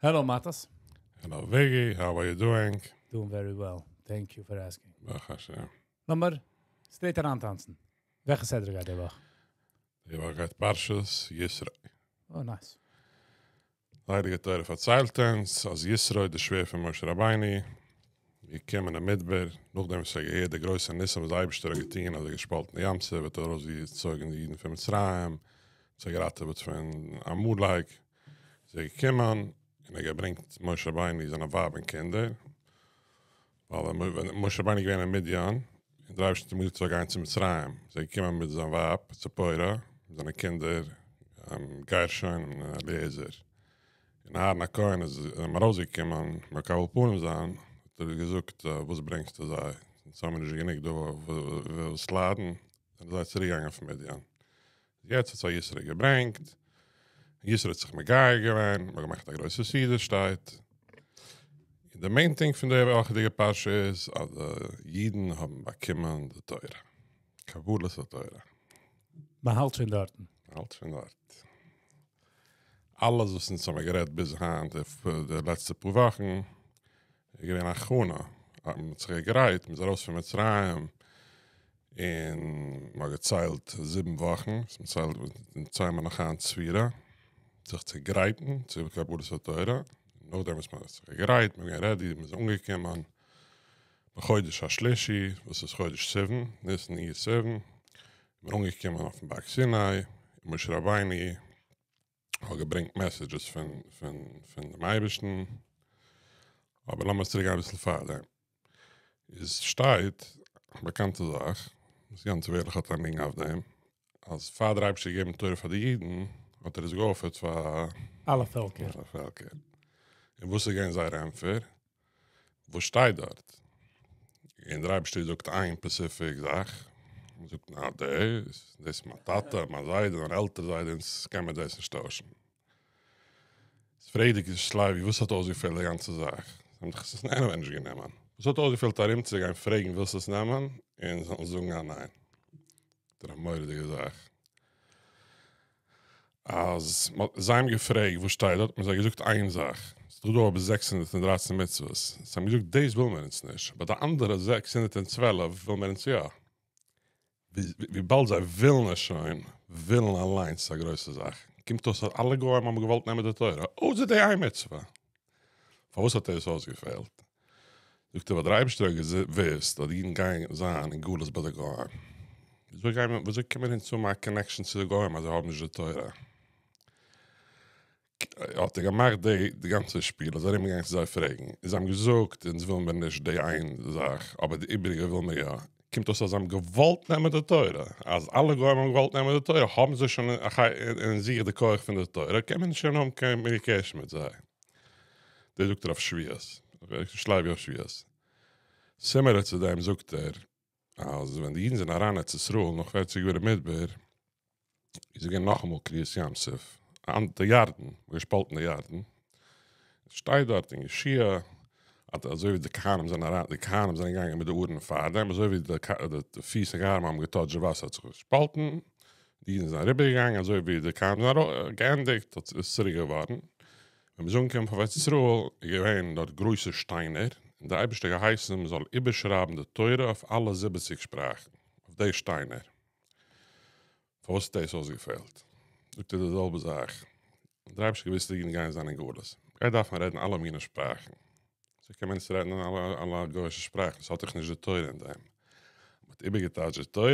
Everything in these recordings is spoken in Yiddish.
Hello Matas. Hello Viggy, how are you doing? Doing very well. Thank you for asking. ברוך השם. לאמיר straight אריינטאנצן. וועלכע סדרה גייט די וואך? די וואך גייט פרשת יתרו. Oh nice. די הייליגע תורה פארציילט אונז אז יתרו די שווער פון משה רבינו געקומען אין מדבר, נאכדעם וואס ער האט געהערט די גרויסע ניסים וואס די אייבערשטער האט געטון, אז ער האט געשפאלטן די ים סוף, האט ארויסגעצויגן די אידן פון מצרים, זיי געראטעוועט פון עמלק, איז ער געקומען און ער האט געברענגט משה רבינו זיינע ווייב און קינדער, ווייל ווען משה רבינו איז געווען אין מדין, און דער אייבערשטער האט אים געזאגט ער זאל גיין צו מצרים, איז ער געקומען מיט זיין ווייב ציפורה, מיט זיינע קינדער גרשון און אליעזר, און אהרן הכהן איז אים ארויסגעקומען מקבל פנים זיין, האט ער געזאגט וואס ברענגסטו זיי, אונז האמיר נישט גענוג דא וואס ליידן, זענען זיי צוריק געגאנגען אויף מדין. יעצט האט זיי יתרו געברענגט, יתרו האט זיך מגייר געווען, מ'האט געמאכט א גרויסע סעודה שטייט, און די main thing פון די וואכעדיגע פרשה איז אז די אידן האבן באקומען די תורה, קבלת התורה. מען האלט שוין דארטן. מען האלט שוין דארט. אלעס וואס אונז האבן גערעדט ביז היינט די לעצטע פאר וואכן איז געווען הכנה, מען האט זיך געגרייט, מען איז ארויס פון מצרים, און מען האט געציילט זיבן וואכן, וואס מען ציילט, אונז ציילן מיר נאך היינט ספירה, זיך צו גרייטן צו קבלת התורה, נאכדעם וואס מען האט זיך געגרייט, מען איז געווען ready, מען איז אנגעקומען בחודש השלישי, וואס איז חודש סיוון, ניסן אייר סיוון, איז מען אנגעקומען אויפן בארג סיני, און משה רבינו האט געברענגט messages פון פון פון דעם אייבערשטן, אבער לאמיר צוריק גיין אביסל פארדעם, איז שטייט א באקאנטע זאך, וואס גאנץ ווערליך האט א ניגון אויף דעם, אז פאר דער אייבערשטער האט געגעבן תורה פאר די אידן, האט ער עס געאפערט פאר אלע פעלקער. אלע פעלקער. און וואס איז געווען זייער ענטפער? וואס שטייט דארט? און דער אייבערשטער זאגט איין specific זאך, מען זאגט נא דאס, דאס איז מיין טאטע, מיין זיידע, מיין עלטער זיידע, אונז קען מיר דאס נישט טוישן. איז פרעגט די קדושת לוי וואס האט אויסגעפעלט די גאנצע זאך? זיי האבן דאך עס anyway נישט גענומען. וואס האט אויסגעפעלט ארומצוגיין פרעגן ווילסט עס נעמען? און זאלן זאגן א ניין. זאגט ער א מורא'דיגע זאך. אז זיי האבן געפרעגט וואס שטייט דארט, האט מען זיי געזאגט איין זאך, ס'איז דאך דא אבער 613 מצוות, זיי האבן געזאגט דאס וויל מיר אונז נישט, אבער די אנדערע 612 וויל מיר אונז יא. וויבאלד זיי ווילן עס שוין, ווילן אליינס איז א גרויסע זאך, קומט אויס אז אלע גוים האבן געוואלט נעמען די תורה, אויסער די איין מצוה. פארוואס האט דאס אויסגעפעלט? זאגט ער, ווייל דער אייבערשטער האט געוואוסט אז די אידן גייען זיין אין גלות ביי די גוים. וויאזוי גייען מיר, וויאזוי קומען אונז האבן א connection צו די גוים אז זיי האבן נישט די תורה? האט ער געמאכט די די גאנצע שפיל, איז ארום געגאנגען צו זיי פרעגן, און זיי האבן געזאגט, אונז ווילן מיר נישט די איין זאך, אבער די איבעריגע ווילן מיר יא. קומט אויס אז זיי האבן געוואלט נעמען די תורה, אז אלע גוים האבן געוואלט נעמען די תורה, האבן זיי שוין אין זיך די כח פון די תורה, קען מען שוין האבן קיין communication מיט זיי. דאס זאגט ער אויף שבועות, שלייבי אויף שבועות. Similar צו דעם זאגט ער, אז ווען די אידן זענען אריין ארץ ישראל נאך פערציג יאר אין מדבר, איז געווען נאכאמאל קריעת ים סוף, די ירדן, מ'האט געשפאלטן די ירדן, עס שטייט דארט אין יהושע אז אזוי ווי די כהנים זענען אריין, די כהנים זענען געגאנגען מיט די ארון פארדעם, אזוי ווי די פיס פון כהנים האבן געטאטשט די וואסער האט זיך געשפאלטן, די אידן זענען אריבער געגאנגען, אזוי ווי די כהנים זענען געענדיגט האט עס צוריק געווארן, ווען מ'איז אנגעקומען אויף ארץ ישראל איז געווען דארט גרויסע שטיינער, און דער אייבערשטער האט געהייסן מ'זאל איבערשרייבן די תורה אויף אלע זיבעציג שפראכן, אויף די שטיינער. פארוואס האט דאס אויסגעפעלט? זאגט ער די זעלבע זאך, דער אייבערשטער האט געוואוסט די אידן גייען זיין אין גלות, מ'גייט דארפן רעדן אלע מיני שפראכן, וויאזוי קען מען נישט רעדן אלע אלע גוי'אישע שפראכן, ס'האט דאך נישט די תורה אין דעם. מ'האט איבערגעטייטשט די תורה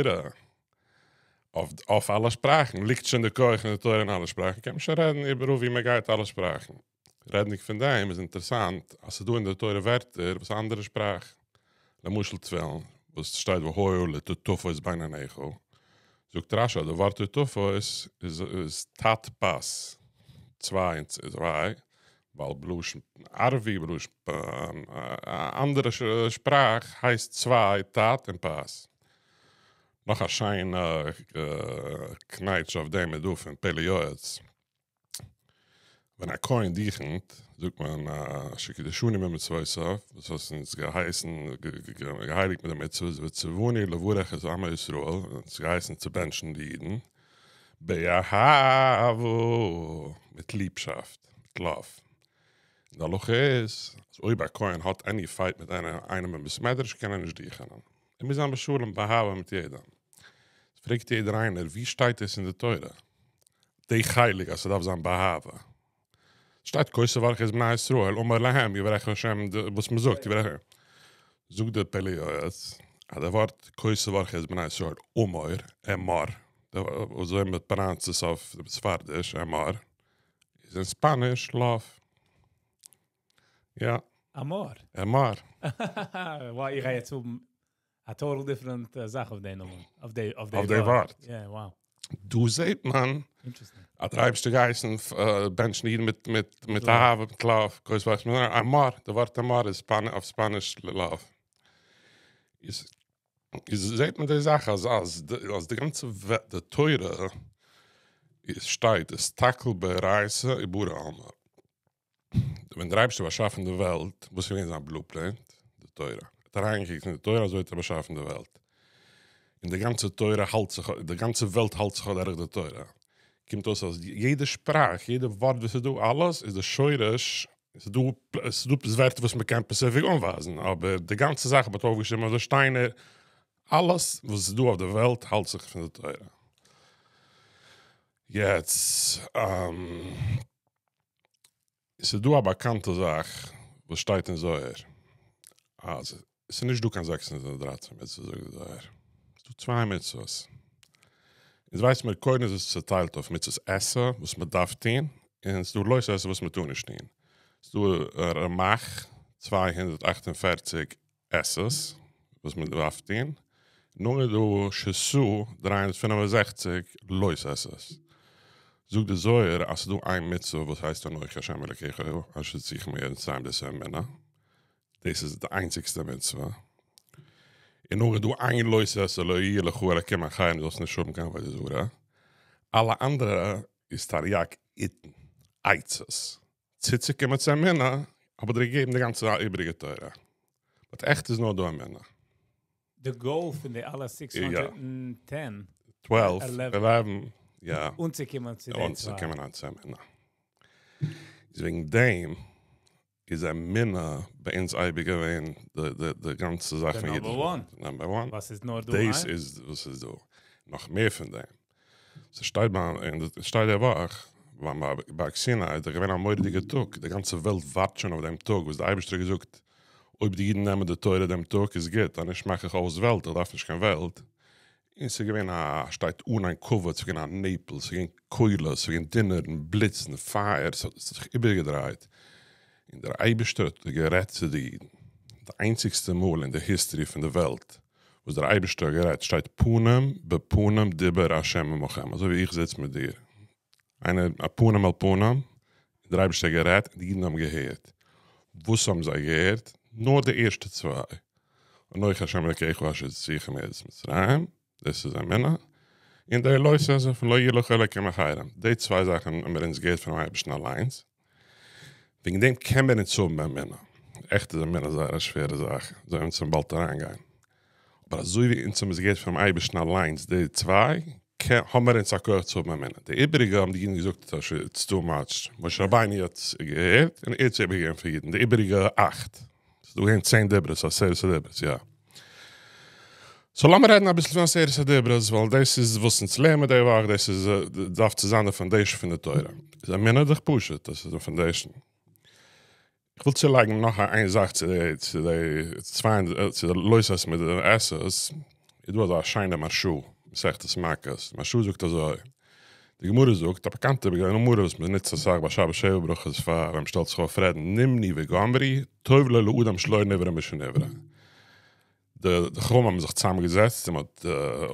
אויף אויף אלע שפראכן, ליגט שוין די כח אין די תורה אין אלע שפראכן, קען מען שוין רעדן איבעראל ווי מ'גייט אלע שפראכן. רעדנדיג פון דעם איז אינטערעסאנט אז ס'איז דא אין די תורה ווערטער וואס איז א אנדערע שפראך, למשל תפילין וואס שטייט והיה לטוטפות בין עיניך, זאגט רשי אז די ווארט טוטפות איז ט"ת פ"ת, צוויי און צוויי, ווייל בלשון ערבי בלשון א אנדערע שפראך הייסט צוויי ט"ת און פ"ת. נאך א שיינע קנייטש אויף דעם איז דא פון פלא יועץ. ווען א כהן דוכנ'ט זאגט מען אשר קדשנו במצוותיו, וואס האסט אונז געהייסן, געהייליגט מיט די מצוות, וציוונו לברך את עמו ישראל, אונז געהייסן צו בענטשן די אידן, באהבה, מיט ליבשאפט, מיט love. די הלכה איז אז אויב א כהן האט עני פייט מיט איינעם אין בית מדרש קען ער נישט דוכענען. ער מוז זיין בשלום באהבה מיט יעדעם. פרעגט יעדער איינער ווי שטייט דאס אין די תורה? די חלק אז ס'דארף זיין באהבה. שטייט כה תברכו את בני ישראל אמור להם יברכך השם וואס מ'זאגט יברכך. זאגט די פלא יועץ אז די ווארט כה תברכו את בני ישראל אמור, אמר, אזוי מ'פראנאונסט עס אויף ספרדיש אמר, איז אין ספאניש לאוו. יא. אמור. אמור. וואו איך גיי יעצט האבן א טאטאל דיפרענט זאך אויף די נאמען, אויף די אויף די ווארט. יא, וואו. דא זעט מען אז דער אייבערשטער געהייסן בענטשן אידן מיט מיט מיט אהבה מיט לאוו, כה תברכו, אמור, די ווארט אמור איז אויף ספאניש לאוו. איז איז זעט מען די זאך אז אז אז די גאנצע די תורה איז שטייט אסתכל באורייתא וברא עלמא. ווען דער אייבערשטער האט באשאפן די וועלט, וואס איז געווען זיין בלופרינט? די תורה. ער האט אריינגעקוקט אין די תורה, אזוי האט ער באשאפן די וועלט. און די גאנצע תורה האלט זיך, די גאנצע וועלט האלט זיך אדורך די תורה. קומט אויס אז יעדע שפראך, יעדע ווארט וואס איז דא, אלעס איז די שורש, ס'איז דא, ס'איז דא ווערטער וואס מ'קען ספעסיפיק אנווייזן, אבער די גאנצע זאך האט מען אויפגעשריבן אויף די שטיינער, אלעס וואס איז דא אויף די וועלט האלט זיך פון די תורה. יעצט, ס'איז דא א באקאנטע זאך וואס שטייט אין זוהר אז ס'איז נישט דא קיין 613 מצוות זאגט די זוהר, ס'איז דא צוויי מצוות, אונז ווייסן מיר קודם איז עס צוטיילט אויף מצוות עשה וואס מען דארף טון, און ס'איז דא לא תעשה וואס מען טאר נישט טון, ס'איז דא רמ"ח 248 עשה'ס וואס מען דארף טון, נאכדעם איז דא שס"ה 365 לא תעשה'ס. זאגט די זוהר אז ס'איז דא איין מצוה וואס הייסט אנכי השם אלקיך אשר הוציאך מארץ מצרים דאס איז אמונה, דאס איז די איינציגסטע מצוה, און נאכדעם איז דא איין לא תעשה לא יהיה לך אלקים אחרים זאלסט נישט האבן קיין עבודה זרה, אלע אנדערע איז תרי"ג עיטין, עצות. צוצוקומען צו אמונה, האב איך דיר געגעבן די גאנצע איבעריגע תורה. באט עכט איז נאר דא אמונה. די גאול פון די אלע סיקס הונדרעט און טען, טוועלף, עלעווען, יא. אנצוקומען צו די צוויי. אנצוקומען צו אמונה. איז וועגן דעם איז אמונה ביי אונז אייביג געווען די גאנצע זאך פון אידיש. די נאמבער וואן. די נאמבער וואן. ווייל ס'איז נאר דא איין. דאס איז וואס איז דא. נאך מער פון דעם. ס'שטייט ביי און ס'שטייט די וואך ביים בארג סיני איז דאך געווען א מורא'דיגע טאג, די גאנצע וועלט ווארט שוין אויף דעם טאג וואס די אייבערשטער האט געזאגט אויב די אידן נעמען די תורה דעם טאג איז גוט, אז נישט מאך איך אויס וועלט, איך דארף נישט קיין וועלט, און ס'איז געווען א שטייט ענן כבד, ס'איז געווען א נעפל, ס'איז געווען קולות, ס'איז געווען דונערן, בליצן, פייער, ס'האט זיך איבערגעדרייט, און דער אייבערשטער האט גערעדט צו די אידן, די איינציגסטע מאל אין די היסטערי פון די וועלט וואס דער אייבערשטער האט גערעדט שטייט פנים בפנים דיבר ה' עמכם, אזוי ווי איך זיץ מיט דיר, איינער א פנים אל פנים, דער אייבערשטער האט גערעדט און די אידן האבן געהערט, וואס האבן זיי געהערט? נאר די ערשטע צוויי, אנכי ה' אלקיך אשר הוציאך מארץ מצרים, דאס איז אמונה, און די לא תעשה פון לא יהיה לך אלקים אחרים, די צוויי זאכן האבן מיר אונז געהערט פונעם אייבערשטן אליינס, וועגן דעם קען מיר אונז האבן אמונה, עכט איז אמונה זייער א שווערע זאך, אזוי אונז וועלן באלד אריינגיין, אבער אזוי ווי אונז האבן עס געהערט פונעם אייבערשטן אליינס די צוויי, האבן מיר אונז א כח צו האבן אמונה, די איבעריגע האבן די אידן געזאגט איטס טו מאטש, משה רבינו האט עס געהערט און ער האט עס איבערגעגעבן פאר אידן, די איבעריגע אכט, ס'איז דא געווען צען דיברות, עשרת הדיברות, יא. סאו לאמיר רעדן אביסל פון עשרת הדיברות, ווייל דאס איז וואס אונז לערנען די וואך, דאס איז דארף צו זיין די פאנדעישן פון די תורה. איז אמונה דאך פשוט, דאס איז די פאנדעישן. איך וויל צולייגן נאך איין זאך צו די צו די צוויי צו די לא תעשה'ס מיט די עשה'ס, איז דא אזא שיינע מהרש"א, מסכת מכות, מהרש"א זאגט אזוי, די גמרא זאגט, א באקאנטע גמרא וואס מען נוצט אסאך ביי שבת שבע ברכות פאר ווען מען שטעלט זיך אויף רעדן, נמנו וגמרו, טוב לו לאדם שלא נברא משנברא. די חכמים האבן זיך צוזאמגעזעצט און מען האט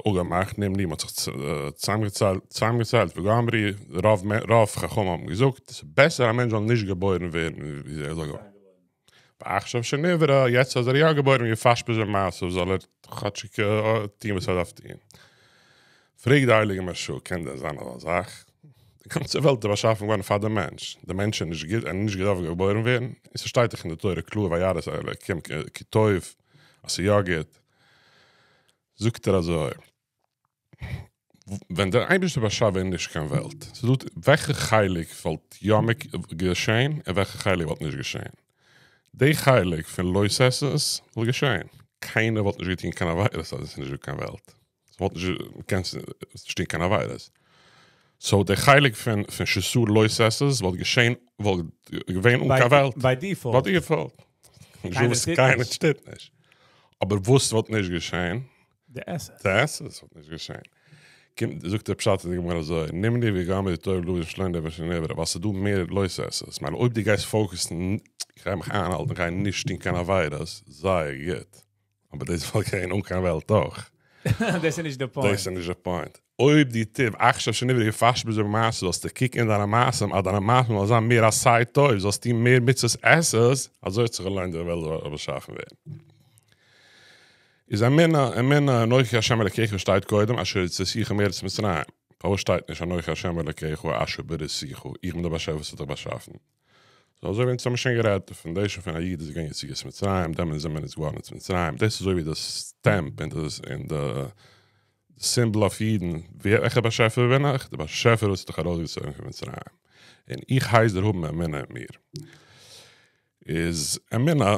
אפגעמאכט, נמנו, מען האט זיך צוזאמגעציילט, וגמרו, רוב חכמים האבן געזאגט, ס'איז בעסער א מענטש זאל נישט געבוירן ווערן ווי ער זאל געבוירן. ועכשיו שנברא, יעצט אז ער איז יא געבוירן יפשפש במעשיו זאל ער כאטשיג טון וואס ער דארף טון. פרעגט די הייליגע מהרש"א, קען דען זיין אזא זאך? די גאנצע וועלט איז באשאפן געווארן פאר די מענטש, די מענטש איז נישט גוט, ער האט נישט געדארפט געבוירן ווערן, און ס'שטייט דאך אין די תורה קלאר וירא את האלקים כי טוב, אז ס'איז יא גוט. זאגט ער אזוי. ווען דער אייבערשטער באשאפט ווען נישט קיין וועלט, ס'איז דא וועלכע חלק וואלט יא געשען און וועלכע חלק וואלט נישט געשען. די חלק פון לא תעשה'ס וואלט געשען, קיינער וואלט נישט געטון קיין עבירות אז עס איז נישט דא קיין וועלט, ס'וואלט נישט געקענט נישט טון קיין עבירות, סאו די חלק פון פון שס"ה לא תעשה'ס וואלט געשען וואלט געווען אן קיין וועלט. ביי דיפאלט. ביי דיפאלט. קיינער טוט נישט. אבער וואס וואלט נישט געשען? די עשה'ס. די עשה'ס וואלט נישט געשען. קומט זאגט דער פשט אין די גמרא אזוי, נמנו וגמרו טוב לאדם שלא נברא שנברא, ווייל ס'איז דא מער לא תעשה'ס. מילא אויב דו גייסט פאוקעסן, איך גיי מיך איינהאלטן, איך גיי נישט טון קיין עבירות, זייער גוט. אבער דאס וואלט געווען אן קיין וועלט אויך. דאס איז נישט די פוינט. דאס איז נישט די פוינט. אויב דו טו עכשיו שנברא יפשפש במעשיו זאלסטו קוקן אין דיינע מעשים אז דיינע מעשים זאלן זיין מער עשה טוב, זאלסט טון מער מצוות עשה'ס, אזוי האט זיך געלוינט די וועלט זאל באשאפן ווערן. איז אמונה, אמונה, אנכי השם אלקיך שטייט קודם אשר הוצאתיך מארץ מצרים. פארוואס שטייט נישט אנכי השם אלקיך אשר בריתיך, איך בין דער באשעפער וואס האט דיך באשאפן? סאו אזוי ווי אונז האבן שוין גערעדט, די פאונדעישאן פון א איד איז געווען יציאת מצרים, דעמאלטס זענען מיר אונז געווארן אונז מצרים, דאס איז אזוי ווי די סטעמפ און די און די סימבאל אויף אידן, וועלכע באשעפער בין איך? די באשעפער וואס האט דיך ארויסגעצויגן פון מצרים, און איך הייס דיר האבן אמונה אין מיר. איז אמונה,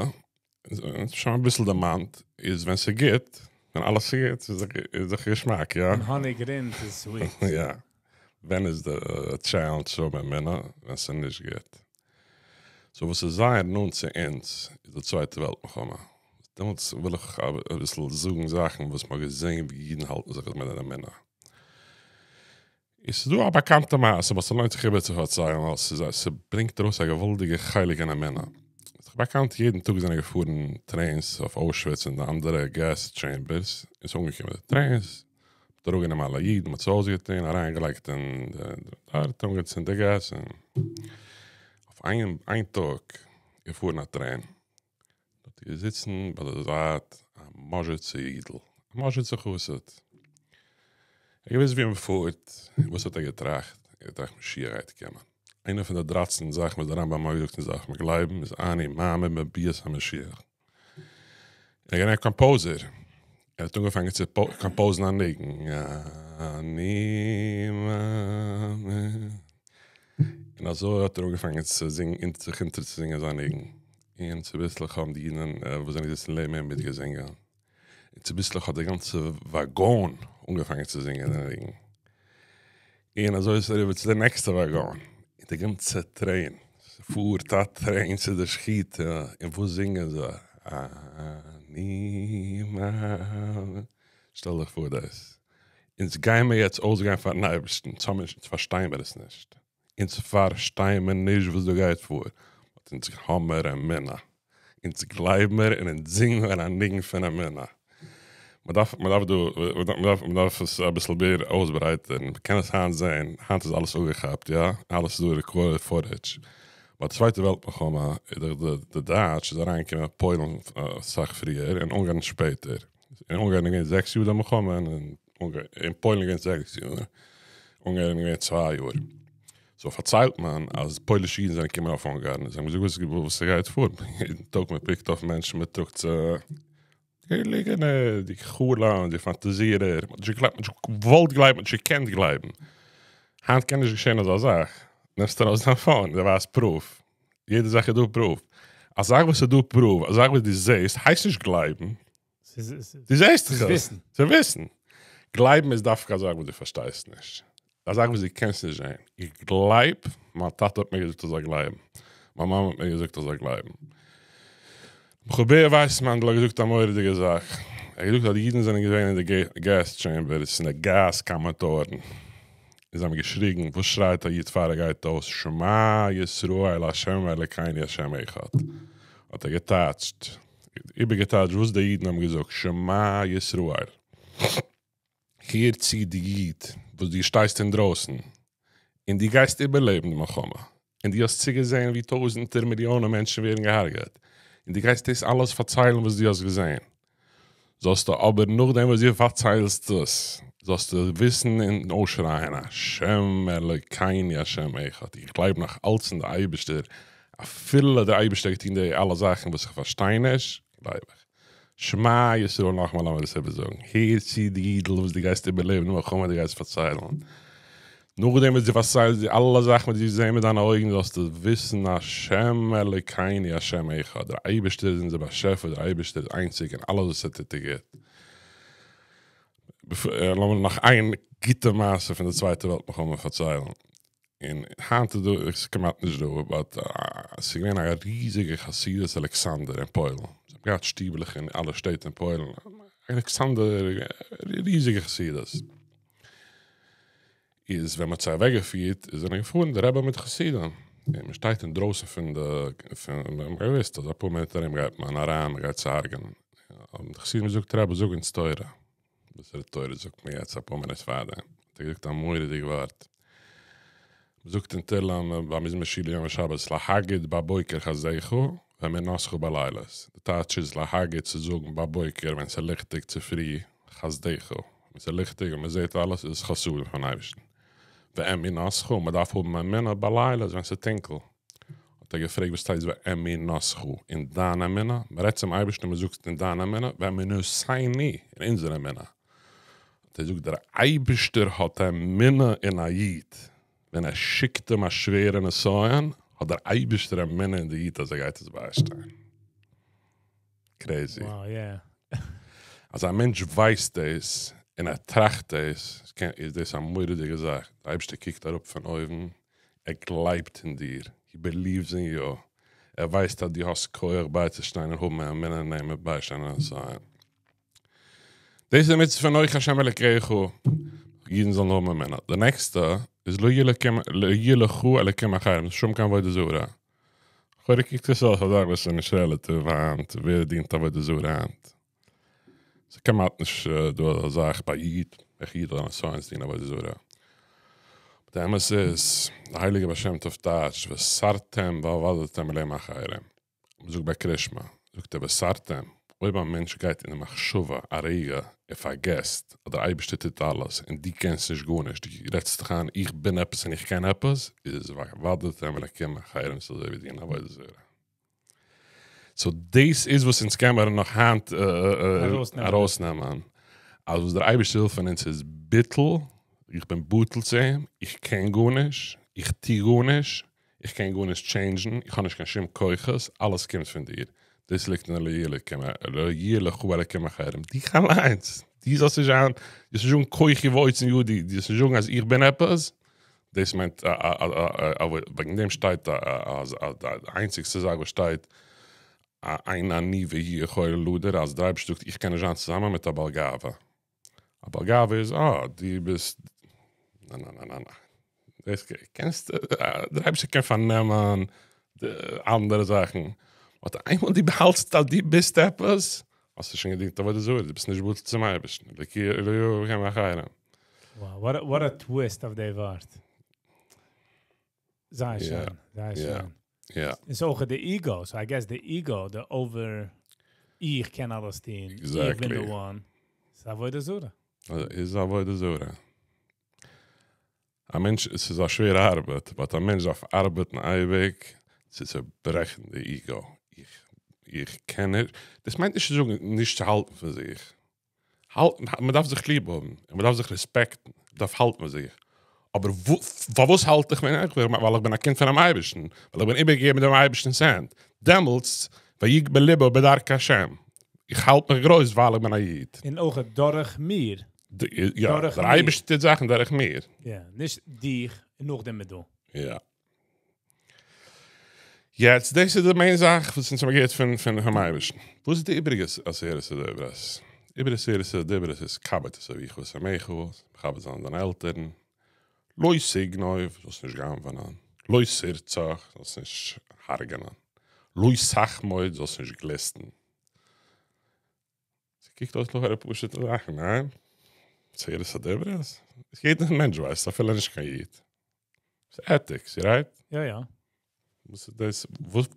שוין אביסל דערמאנט, איז ווען ס'גוט, ווען אלעס איז גוט, איז דאך געשמאק, יא? ווען האניג רינט איז סוויט. יא. ווען איז די טשעלענדזש צו האבן אמונה? ווען ס'איז נישט גוט. סאו וואס איז זייער נאנט צו אונז איז די צווייטע וועלט מלחמה. דעמאלטס וויל איך אביסל זאגן זאכן וואס מ'האט געזען ווי אידן האלטן זיך מיט די אמונה. עס איז דא א באקאנטע מעשה וואס ס'לוינט זיך איבער צו פארציילן ווייל ס'איז א ס'ברענגט ארויס א געוואלדיגע חלק אין אמונה. ס'איז באקאנט יעדן טאג זענען געפארן טרעינס אויף אוישוויץ און די אנדערע געז טשעימבערס און ס'איז אנגעקומען די טרעינס מ'האט אראפגענומען אלע אידן מ'האט זיי אויסגעטון אריינגעלייגט אין די דארט אנגעצינדן די געז און אויף איין איין טאג געפארן א טרעין דארט איז געזיצן ביי די זייט א מאזשיצער אידל, א מאזשיצער חסיד. ער האט געוואוסט ווי מען פארט, וואס האט ער געטראכט? ער האט געטראכט משיח גייט קומען. איינע פון די דרייצן זאכן וואס דער רמב"ם האט געזאגט אונז דארף מען גלייבן איז אני מאמין בביאת המשיח. ער איז געווען א קאמפאוזער, ער האט אנגעפאנגען צו קאמפאוזן א ניגון, אני מאמין, און אזוי האט ער אנגעפאנגען צו זינגען, זיך אונטערצוזינגען זיין ניגון. און צוביסלעך האבן די אידן וואס זענען געזיצן לעבן אים מיטגעזינגען, און צוביסלעך האט די גאנצע וואגאן אנגעפאנגען צו זינגען די ניגון, און אזוי איז עס אריבער צו די נעקסטע וואגאן, און די גאנצע טרעין, ס'פארט א טרעין צו די שחיטה, און וואס זינגען זיי? אני מאמין, שטעל דיך פאר דאס, אונז גיימער יעצט אויסגיין פארן אייבערשטן, אונז פארשטיין מיר עס נישט. אונז פארשטיי מיר נישט וואס דא גייט פאר, באט אונז האמער אמונה, אונז גלייב מיר און אונז זינג מיר א ניגון פון אמונה. מ'דארף מ'דארף דא מ'דארף מ'דארף עס אביסל מער אויסברייטערן, מ'קען עס היינט זעהן, היינט איז אלעס אפגעכאפט יא, אלעס איז דא רעקארדעד פוטעדזש, ביי די צווייטע וועלט מלחמה איז דאך די די דייטש איז אריינגעקומען פוילן אסאך פריער און אונגארן שפעטער, אין אונגארן איז געווען זעקס יאר די מלחמה און אין פוילן איז געווען זעקס יאר, אונגארן איז געווען צוויי יאר. סאו פארציילט מען אז פוילישע אידן זענען געקומען אויף אונגארן, זיי האבן געזאגט וואס ס'גייט פאר, יעדן טאג מען פיקט אויף מענטשן מען טראגט זיי, די ליגענער, די חלום, די פאנטאזירער, מען האט נישט געגלייבט, מען האט נישט געוואלט גלייבן, מען האט נישט געקענט גלייבן. היינט קען נישט געשען אזא זאך, נעמסט ארויס דיין פאון, דו ווייזט פרוף, יעדע זאך איז דא פרוף. א זאך וואס איז דא פרוף, א זאך וואס דו זעסט, הייסט נישט גלייבן. דו זעסט דאך עס. צו וויסן. גלייבן איז דווקא א זאך וואס דו פארשטייסט נישט. א זאך וואס דו קענסט נישט זען. איך גלייב, מיין טאטע האט מיר געזאגט איך זאל גלייבן. מיין מאמע האט מיר געזאגט איך זאל גלייבן. ר' בער ווייסמאנדל האט געזאגט א מורא'דיגע זאך. ער האט געזאגט אז די אידן זענען געווען אין די געז טשעימבערס, אין די גאז קאמערן. און זיי האבן געשריגן, וואס שרייט א איד פאר ער גייט אויס, שמע ישראל ה' אלקינו ה' אחד. האט ער געטייטשט. איבערגעטייטשט וואס די אידן האבן געזאגט, שמע ישראל, הער צו דו איד וואס דו שטייסט אינדרויסן, און דו גייסט איבערלעבן די מלחמה, און דו האסט צוגעזען ווי טויזנטער מיליאנען מענטשן ווערן געהארגעט, און דו גייסט דאס אלעס פארציילן וואס דו האסט געזען, זאלסטו אבער נאכדעם וואס דו פארציילסט עס, זאלסטו וויסן און אויסשרייען, השם אלוקינו השם אחד, איך גלייב נאך אלץ אין די אייבערשטער, אפילו דער אייבערשטער האט געטון די אלע זאכן וואס איך פארשטיי נישט, גלייב איך. שמע ישראל נאכאמאל לאמיר עס איבערזאגן, הער צו דו אידל וואס דו גייסט איבערלעבן די מלחמה דו גייסט פארציילן, נאכדעם וואס דו פארציילסט די אלע זאכן וואס דו האסט געזען מיט דיינע אויגן זאלסטו וויסן השם אלוקינו השם אחד, דער אייבערשטער איז אונזער באשעפער, דער אייבערשטער איז איינציג און אלעס וואס ער טוט איז גוט. לאמיר נאך איין גוטע מעשה פון די צווייטע וועלט מלחמה פארציילן. און היינט איז דא, עס איז כמעט נישט דא, באט עס איז געווען א ריזיגע חסידות אלכסנדר אין פוילן, זיי האבן געהאט שטיבלעך אין אלע שטעט אין פוילן, אלכסנדר, ריזיגע חסידות. איז ווען מען האט זיי אוועק געפירט, איז זענען געפארן די רבי מיט חסידים, און מען שטייט אינדרויסן פון די, פון, מען האט געוואוסט אז אפאר מינוט ארום גייט מען אריין, מען גייט זיי הרג'ענען, האבן די חסידים געזאגט רבי זאג אונז תורה. וואסערע תורה זאגט מען יעצט אפאר מינוט פארדעם? האט ער געזאגט א מורא'דיג ווארט, מ'זאגט אין תהלים ביי מזמור שיר ליום השבת להגיד בבוקר חסדך ואמונתך בלילות, די טייטש איז להגיד צו זאגן בבוקר ווען ס'איז ליכטיג צופרי חסדך, ווען ס'איז ליכטיג און מ'זעט אלעס איז עס חסדים פון אייבערשטן, ואמונתך מ'דארף האבן אמונה בלילות ווען ס'איז טונקל. האט ער געפרעגט וואס טייטש ואמונתך, און דיין אמונה? מען רעדט צום אייבערשטן און מען זאגט און דיין אמונה, ואמונתנו, און אונזער אמונה. האט ער געזאגט דער אייבערשטער האט אמונה אין א איד, ווען ער שיקט אים א שווערע נסיון, האט דער אייבערשטער אמונה אין די איד אז ער גייט עס ביישטיין. קרעזי. Wow, yeah. אז א מענטש ווייסט דאס און ער טראכט דאס, איז דאס א מורא'דיגע זאך. דער אייבערשטער קוקט אראפ פון אויבן, ער גלייבט אין דיר, he believes in you, ער ווייסט אז דו האסט כח בייצושטיין און האבן אמונה אין אים און ביישטיין א נסיון. דאס איז די מצוה פון אנכי השם אלקיך, אידן זאלן האבן אמונה. די נעקסטע איז לא יהיה לך אלקים אחרים, נישט האבן קיין עבודה זרה. לכאורה קוקט עס אויס א זאך וואס איז נישט רעלאטיוו היינט, ווער דינט עבודה זרה היינט? ס'איז כמעט נישט דא אזא זאך ביי איד, איך איד האט א נסיון צו דינען עבודה זרה. די אמת איז, די הייליגע בעל שם טוב טייטשט וסרתם ועבדתם אלהים אחרים. מ'זאגט ביי קרישמע, זאגט ער וסרתם, אויב א מענטש גייט אין די מחשבה א רגע, ער פארגעסט אז דער אייבערשטער טוט אלעס און דו קענסט נישט גארנישט, דו רעדסט דיך איין איך בין עפעס און איך קען עפעס, איז ועבדתם אלקים אחרים ס'איז אזוי ווי דינען עבודה זרה. סאו דאס איז וואס אונז קען מיר נאך היינט ארויסנעמען, אז וואס דער אייבערשטער וויל פון אונז איז ביטול, איך בין בטל צו אים, איך קען גארנישט, איך טו גארנישט, איך קען גארנישט טשעינדזשן, איך האב נישט קיין שום כוחות, אלעס קומט פון דיר, דאס ליגט אין לא יהיה לך אלקים אחרים, דיך אליינס, דו זאלסט נישט זיין, דו זאלסט נישט זאגן כוחי ועוצם ידי, דו זאלסט נישט זאגן אז איך בין עפעס, דאס מיינט וועגן דעם שטייט אז די איינציגסטע זאך וואס שטייט אין אני והוא יכולים לדור אז דער אייבערשטער זאגט איך קען נישט זיין צוזאמען מיט א בעל גאווה, א בעל גאווה איז אה דו ביסט נא נא נא נא נא דאס קענסט דער אייבערשטער קען פארנעמען די אנדערע זאכן באט איינמאל דו האלטסט אז דו ביסט עפעס האסטו שוין געדינט עבודה זרה דו ביסט נישט בטל צום אייבערשטן. Wow, what a twist אויף די ווארט. זייער שיין, זייער שיין. און ס'איז אויך די ego, so I guess די ego, די over, איך קען אלעס טון, איך בין די one, ס'איז עבודה זרה. איז עבודה זרה. א מענטש, ס'איז א שווערע ארבעט, but א מענטש דארף ארבעטן אייביג צו צוברעכן די ego. איך קען נישט, דאס מיינט נישט צו זאגן נישט צו האלטן פון זיך. האלטן, מען דארף זיך ליב האבן, און מען דארף זיך רעספעקטן, מען דארף האלטן מיט זיך, אבער פארוואס האלט איך מיך, ווייל איך בין א קינד פונעם אייבערשטן, ווייל איך בין איבערגעגעבן דעם אייבערשטנ'ס הענט, דעמאלטס ויגבה לבו בדרכי השם, איך האלט מיך גרויס ווייל איך בין א איד. און אויך דורך מיר. יא, דער אייבערשטער טוט זאכן דורך מיר. יא, נישט דיך און נאכדעם מיט דו. יא. יעצט דאס איז די main זאך וואס אונז האבן געהערט פון פונעם אייבערשטן. וואס איז די איבעריגע עשרת הדברות? איבעריגע עשרת הדברות איז כבד את אביך ואת אמך, מכבד זיין דיינע עלטערן, לא תגנוב, זאלסט נישט גנב'נען, לא תרצח, זאלסט נישט הרג'נען, לא תחמוד, זאלסט נישט גליסטן. ס'קוקט אויס לכאורה פשוט'ע זאכן, ניין? עשרת הדברות? יעדער מענטש ווייסט, אפילו נישט קיין איד. ס'איז ethics, right? יא יא. וואס איז דאס? וואס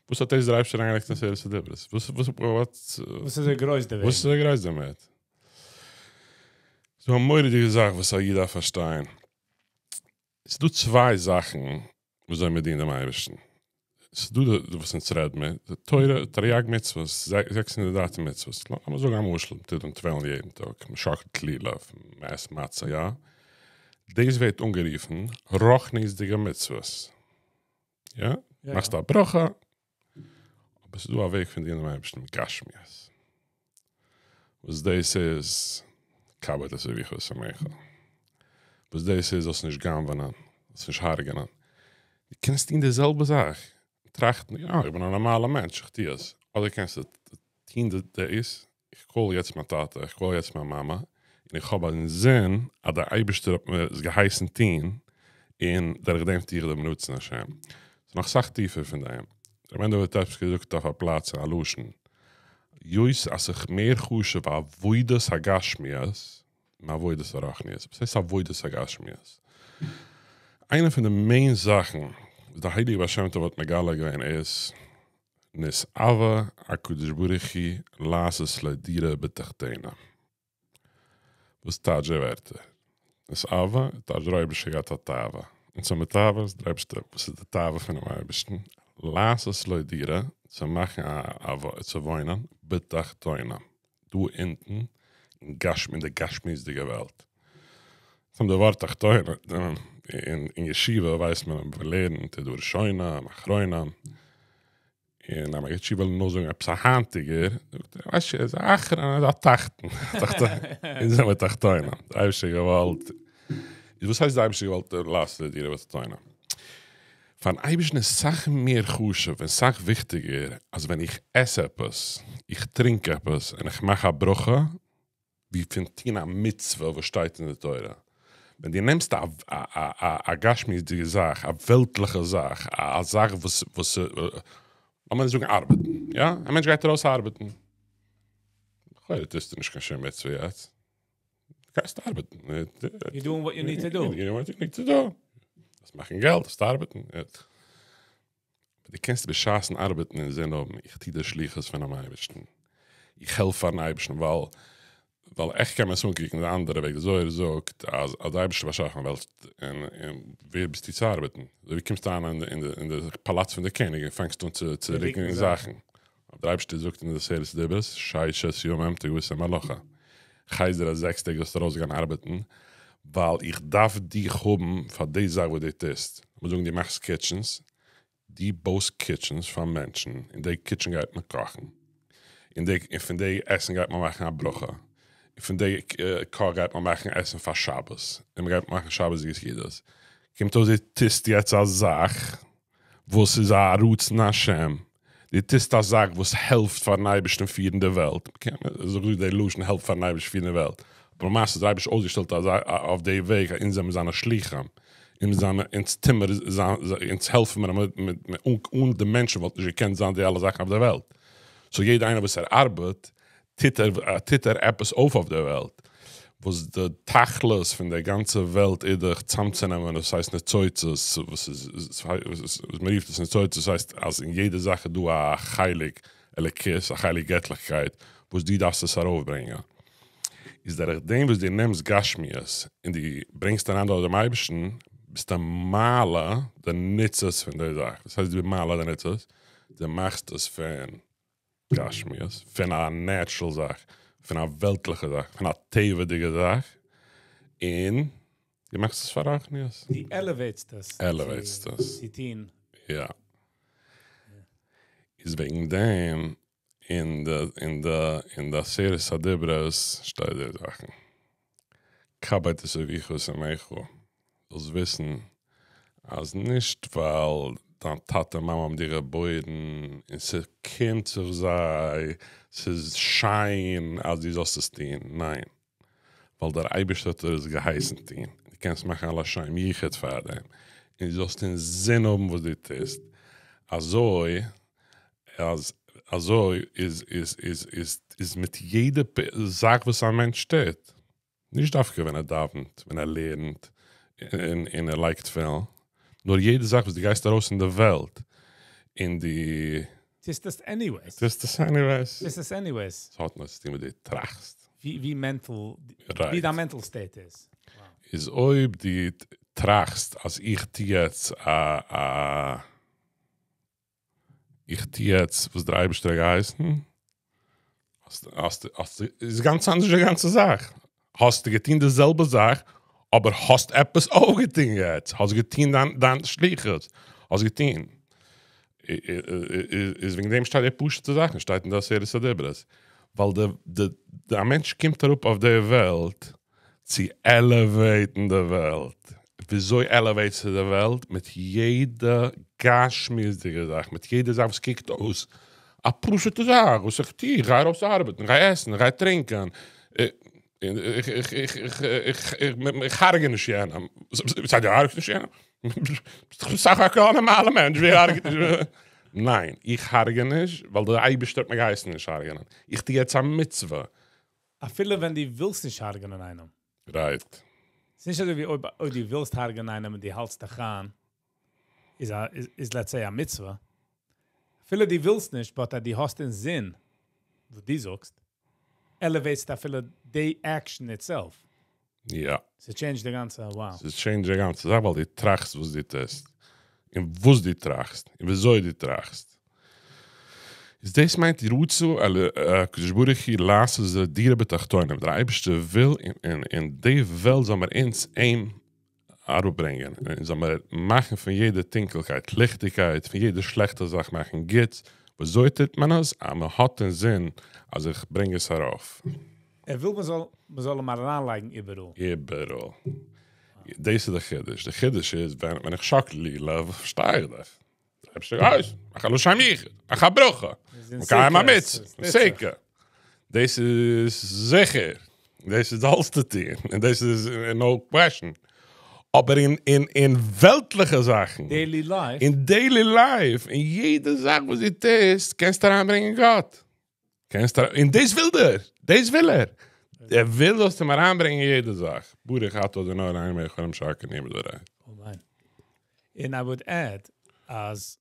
וואס האט דאס דער אייבערשטער אריינגעלייגט אין עשרת הדברות? וואס וואס וואס איז אזוי גרויס דערוועגן? וואס איז אזוי גרויס דערמיט? ס'איז דא א מורא'דיגע זאך וואס א איד דארף פארשטיין. ס'איז דא צוויי זאכן וויאזוי מען דינט דעם אייבערשטן. ס'איז דא די וואס אונז רעד מיר, די תורה, תריג מצוות, 613 מצוות, לאמיר זאגן א משל, מ'טוט אן תפילין יעדן טאג, מ'שאקלט לולב, מ'עסט מצה, יא? דאס ווערט אנגערופן רוחניות'דיגע מצוות, יא? מאכסט א ברכה, אבער ס'איז דא א וועג פון דינען דעם אייבערשטן מיט גשמיות, וואס דאס איז כבד את אביך ואת אמך, וואס דאס איז זאלסט נישט גנב'נען, זאלסט נישט הרג'נען, דו קענסט טון די זעלבע זאך, טראכטן יא איך בין א נארמאלע מענטש איך טו עס, אדער קענסטו טון דאס, איך קאל יעצט מיין טאטע, איך קאל יעצט מיין מאמע, און איך האב אינזין אז דער אייבערשטער האט מיר עס געהייסן טון, און דורך דעם טו איך דעם רצון השם. ס'איז נאך אסאך טיפער פון דעם. ר' מענדל וויטעפסקער זאגט אויף א פלאץ אין א לשון, היות אז ס'איז מער חשוב עבודת הגשמיות מעבודת הרוחניות. וואס הייסט עבודת הגשמיות? איינע פון די מעין זאכן וואס דער הייליגער בעל שם טוב האט מגלה געווען איז, נתאווה הקדוש ברוך הוא לעשות לו דירה בתחתונים. וואס טייטש די ווערטער? נתאווה טייטש דער אייבערשטער געהאט א תאווה. אונז האמיר תאוות, דער אייבערשטער, וואס איז די תאווה פונעם אייבערשטן? לעשות לו דירה, צו מאכן א, צו וואוינען, בתחתונים, דא אונטן, אין גשמי, אין די גשמיות'דיגע וועלט. פון די ווארט תחתונים, אין ישיבה ווייסט מען אז מען לערנט איז דא ראשונים, אחרונים, און א מגיד שיעור וויל נאר זאגן עפעס א היינטיגער, זאגט ער, ווייסט שוין, איז א אחרון איז א תחתון, אונז זעמיר תחתונים, די אייבערשטער האט געוואלט, איז וואס הייסט די אייבערשטער האט געוואלט לעשות לו דירה בתחתונים? פארן אייבערשטן איז סאך מער חשוב און סאך וויכטיגער אז ווען איך עס עפעס, איך טרינק עפעס און איך מאך א ברכה, ווי פון טון א מצוה וואס שטייט אין די תורה. ווען דו נעמסט א א גשמיות'דיגע זאך, א וועלטליכע זאך, א זאך וואס וואס לאמיר זאגן ארבעטן, יא? א מענטש גייט ארויס ארבעטן, לכאורה טוסטו נישט קיין שום מצוה יעצט, דו גייסט ארבעטן. יו דואינג וואט יו ניד טו דו. יו דואינג וואט יו ניד טו דו. דארפסט מאכן געלט, דארפסט ארבעטן. דו קענסט בשעת'ן ארבעטן אינזין האבן, איך טו די שליחות פונעם אייבערשטן, איך העלף פארן אייבערשטן, ווייל ווייל עכט קען מען עס אנקוקן די אנדערע וועג, די זוהר זאגט אז אז די אייבערשטער באשאפן א וועלט און און ווער ביסטו צו ארבעטן, אזוי ווי קומסט אריין אין די אין די פאלאץ פון די קעניג און פאנגסט אן צו צו רוקן זאכן, אבער דער אייבערשטער זאגט אין די עשרת הדיברות, ששת ימים תעשה מלאכה, כ'הייס דיר אז זעקס טעג זאלסטו ארויסגיין ארבעטן, ווייל איך דארף דיך האבן פאר די זאך וואס דו טוסט, לאמיר זאגן דו מאכסט קיטשענס, דו בויסט קיטשענס פאר מענטשן, אין די קיטשען גייט מען קאכן, און די און פון די עסן גייט מען מאכן א ברכה, און פון די קאך גייט מען מאכן עסן פאר שבת, און מען גייט מאכן שבת'דיגע סעודות, קומט אויס דו טוסט יעצט א זאך וואס איז א רצון השם, דו טוסט א זאך וואס העלפט פארן אייבערשטן פירן די וועלט, מ'קען זאגן די לשון העלפט פארן אייבערשטן פירן די וועלט, אבער למעשה איז דער אייבערשטער אויסגעשטעלט אזוי אויף די וועג אז אונז זעמיר זיינע שלוחים, אונז זעמיר אונז טוהן מיר אונז העלפן מיר אן די מענטשן וואלט נישט געקענט זיין די אלע זאכן אויף די וועלט, סאו יעדע איינער וואס ער ארבעט טוט ער טוט ער עפעס אויף אויף דער וועלט, וואס די תכלית פון דער גאנצע וועלט איז דאך צאמצונעמען וואס הייסט ניצוצות, וואס איז וואס מען רופט עס ניצוצות, דאס הייסט אז אין יעדע זאך איז דא א חלק אלוקות, א חלק געטליכקייט, וואס דו דארפסט עס ארויפברענגען. איז דורך דעם וואס דו נעמסט גשמיות און דו ברענגסט אריין דארט דעם אייבערשטן, ביסטו מעלה די ניצוץ פון די זאך. וואס הייסט דו ביסט מעלה די ניצוץ? דו מאכסט עס פון גשמיות, פון א נעטשרעל זאך, פון א וועלטליכע זאך, פון א טבע'דיגע זאך, און דו מאכסט עס פאר רוחניות. דו עלעוועיטסט עס. עלעוועיטסט עס. צו טון. יא. איז וועגן דעם אין די אין די אין די עשרת הדיברות שטייט די זאכן. כבד את אביך ואת אמך, זאלסט וויסן אז נישט ווייל דיין טאטע מאמע האבן דיר געבוירן און ס'קומט זיך זיי, ס'איז שיין אז דו זאלסט עס טון, ניין, ווייל דער אייבערשטער האט דיר עס געהייסן טון, דו קענסט מאכן א לשם יחוד פאר דעם, און דו זאלסט אינזין האבן וואס דו טוסט, אזוי אז אזוי איז איז איז איז איז מיט יעדע זאך וואס א מענטש טוט, נישט דווקא ווען ער דאווענט, ווען ער לערנט, און און ער לייגט תפילין, נאר יעדע זאך וואס דו גייסט ארויס אין די וועלט, און דו. טוסט עס עניוועיס. טוסט עס עניוועיס. טוסט עס עניוועיס. ס'האט נאר צוטון ווי דו טראכסט. ווי ווי מענטל, ווי דיין מענטל סטעיט איז. איז אויב דו טראכסט אז איך טו יעצט א א. איך טו יעצט וואס דער אייבערשטער האט געהייסן, האסט, האסט, איז גאנץ אנדערש די גאנצע זאך. האסטו געטון די זעלבע זאך, אבער האסט עפעס אויפגעטון יעצט, האסט געטון דיין דיין שליחות, האסט געטון. איז וועגן דעם שטייט די פשוט'ע זאכן שטייט אין די עשרת הדיברות, ווייל די די די א מענטש קומט אראפ אויף די וועלט צו עלעוועיטן די וועלט, וויאזוי עלעוועיטסטו די וועלט? מיט יעדע גשמיות'דיגע זאך, מיט יעדע זאך וואס קוקט אויס א פשוט'ע זאך וואס איך טו, איך גיי ארויס ארבעטן, איך גיי עסן, איך גיי טרינקען, איך הרג'ע נישט יענעם, ס'הייסט דו הרג'סט נישט יענעם? ביסט דאך בסך הכל א נארמאלע מענטש, ווער הרג'ט נישט? ניין, איך הרג'ע נישט ווייל דער אייבערשטער האט מיר געהייסן נישט הרג'ענען, איך טו יעצט א מצוה. אפילו ווען דו ווילסט נישט הרג'נען איינעם. רייט. ס'איז נישט אזוי ווי אויב אויב דו ווילסט הרג'נען איינעם און דו האלטסט דיך איין, איז א איז לעטס סעי א מצוה. אפילו דו ווילסט נישט באט אז דו האסט אינזין וואס דו זאגסט, עלעוועיטסט אפילו די עקשאן איטסעלף. יא. ס'טשעינדזשט די גאנצע wow. ס'טשעינדזשט די גאנצע זאך ווייל דו טראכסט וואס דו טוסט. און וואס דו טראכסט. און וויאזוי דו טראכסט. איז דאס מיינט רצה הקדוש ברוך הוא לעשות דירה בתחתונים, דער אייבערשטער וויל אין די וועלט זאל מיר אונז אים אראפברענגען, און זאל מיר מאכן פון יעדע טונקלקייט ליכטיגקייט, פון יעדע שלעכטע זאך מאכן גוטס, וויאזוי טוט מען עס? אז מען האט אינזין אז איך ברענג עס ארויף. ער וויל מען זאל מען זאל אים אריינלייגן איבעראל. איבעראל. דאס איז די חידוש, די חידוש איז ווען איך שאקל לולב פארשטיי איך דאך. דער אייבערשטער הייסט, מאך א לשם יחוד, מאך א ברכה, מקיים א מצוה, סוכה. דאס איז זיכער, דאס איז זאלסטו טון, און דאס איז נאו קוועשן. אבער אין אין אין וועלטליכע זאכן, דעילי לייף, אין דעילי לייף, אין יעדע זאך וואס דו טוסט, קענסטו אריינברענגען גאט. קענסט אריין, און דאס וויל דער, דאס וויל ער. ער וויל זאלסט אים אריינברענגען אין יעדע זאך. ברוך אתה ה' אלהינו מלך העולם שהכל נהיה בדברו. אמן. און איי וואוד עד אז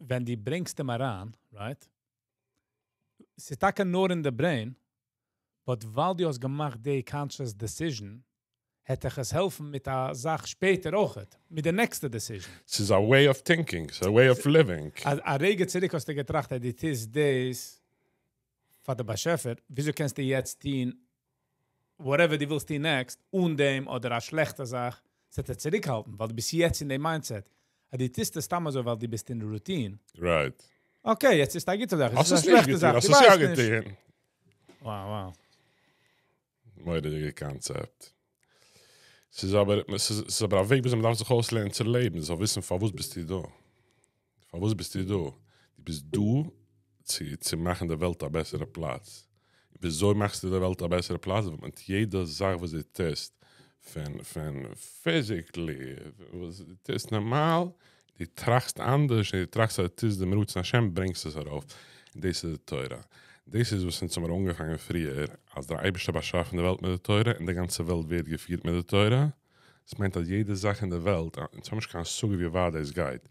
ווען דו ברענגסט אים אריין, רייט? ס'איז טאקע נאר אין די ברעין, באט ווייל דו האסט געמאכט די קאנטשעס דעסיזשען, העט דיך עס העלפן מיט א זאך שפעטער אויכעט, מיט די נעקסטע דעסיזשען. ס'איז א וועי אוו טינקינג, ס'איז א וועי אוו ליווינג. א רגע צוריק האסטו געטראכט אז דו טוסט דאס פאר די באשעפער, וויאזוי קענסטו יעצט טון וואטעווער דו ווילסט טון נעקסט אן דעם אדער א שלעכטע זאך, ס'וועט דיר צוריקהאלטן ווייל דו ביסט יעצט אין די מיינדסעט אז דו טוסט עס סתם אזוי ווייל דו ביסט אין רוטין. רייט. אקעי, יעצט טוסטו א גוטע זאך, יעצט איז א שלעכטע זאך, דו ווייסט נישט. וואו וואו. מורא'דיגע קאנצעפט. ס'איז אבער, ס'איז אבער א וועג וויאזוי מ'דארף זיך אויסלערנען צו לעבן, זאל וויסן פארוואס ביסטו דא. פארוואס ביסטו דא? דו ביסט דא צו צו מאכן די וועלט א בעסערע פלאץ. וויאזוי מאכסטו די וועלט א בעסערע פלאץ? מיט יעדע זאך וואס דו טוסט, פון פון פיזיקלי, וואס דו טוסט נארמאל, דו טראכסט אנדערש און דו טראכסט אז דו טוסט דעם רצון השם ברענגסט עס ארויף, און דאס איז די תורה. דאס איז וואס אונז האמיר אנגעפאנגען פריער, אז דער אייבערשטער האט באשאפן די וועלט מיט די תורה, און די גאנצע וועלט ווערט געפירט מיט די תורה, דאס מיינט אז יעדע זאך אין די וועלט, אונז האבן נישט קיין השגה ווי ווייט דאס גייט,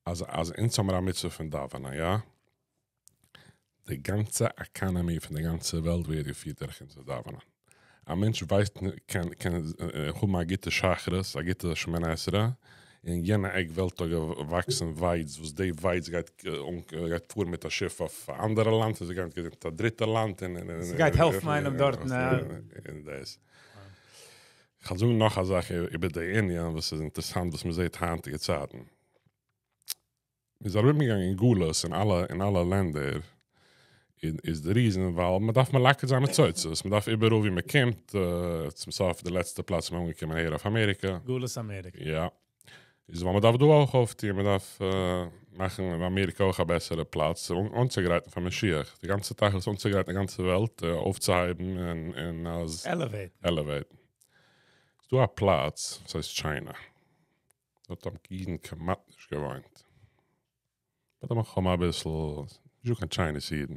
אז אז אונז האמיר א מצוה פון דאווענען, יא? די גאנצע עקאנעמי פון די גאנצע וועלט ווערט געפירט דורך אונזער דאווענען. א מענטש ווייסט קען קען האבן א גוטע שחרית, א גוטע שמונה עשרה, אין יענע עק וועלט האט געוואקסן ווייץ וואס די ווייץ גייט גייט פארן מיט א שיף אויף א אנדערע לאנד און ס'גייט מיט א דריטע לאנד און ס'גייט העלפן איינעם דארטן. און דאס. כ'וועל זאגן נאך א זאך איבער די ענין וואס איז אינטערעסאנט וואס מ'זעט היינטיגע צייטן. מ'איז ארומגעגאנגען אין גלות אין אלע אין אלע לענדער, איז די ריזען ווייל מ'דארף מלקט זיין ניצוצות, מ'דארף איבעראל ווי מ'קומט, צום סוף די לעצטע פלאץ איז מען אנגעקומען אהער אויף אמעריקע. גלות אמעריקע. יא. איז ווייל מ'דארף דא אויך אויפטוען, מ'דארף מאכן אמעריקע אויך א בעסערע פלאץ, אנצוגרייטן פאר משיח, די גאנצע תכלית אנצוגרייטן די גאנצע וועלט אויפצוהייבן און אז. עלעוועיטן. עלעוועיטן. ס'דא א פלאץ וואס הייסט טשיינע. דארט האבן אידן כמעט נישט געוואוינט. ביי די מלחמה אביסל, נישטא קיין טשייניז אידן.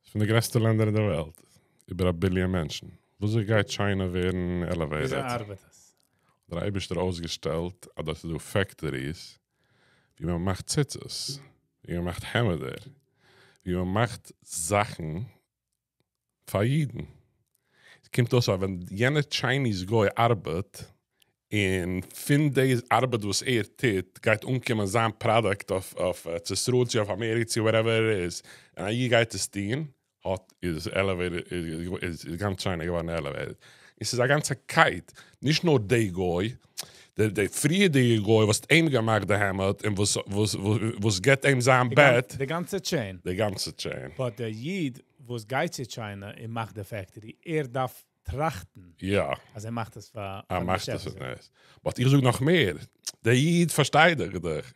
ס'איז פון די גרעסטע לענדער אין די וועלט, איבער א ביליאן מענטשן. וויאזוי גייט טשיינע ווערן עלעוועיטעד? וויאזוי ארבעט עס? האט דער אייבערשטער אויסגעשטעלט אז דארט איז דא פעקטאריס ווי מען מאכט ציצית, ווי מען מאכט העמעדער, ווי מען מאכט זאכן פאר אידן. קומט אויס אז ווען יענער טשייניז גוי ארבעט. און פון די ארבעט וואס ער טוט גייט אנקומען זיין פראדוקט אויף אויף ארץ ישראל צו אויף אמעריקע צו וואטעווער איט איז, און א איד גייט עס טון, האט איז עלעוועיטעד איז גאנץ טשיינע געווארן עלעוועיטעד. און ס'איז א גאנצע קייט, נישט נאר די גוי, די די פריערדיגע גוי וואס האט אים געמאכט די העמד און וואס וואס וואס געבט אים זיין בעט. די גאנצע טשעין. די גאנצע טשעין. באט די איד וואס גייט צו טשיינע און מאכט די פעקטארי, ער דארף טראכטן יא. אז ער מאכט עס פאר ער מאכט עס פאר באט איך זאג נאך מער, דער איד פארשטייט דאך דאך,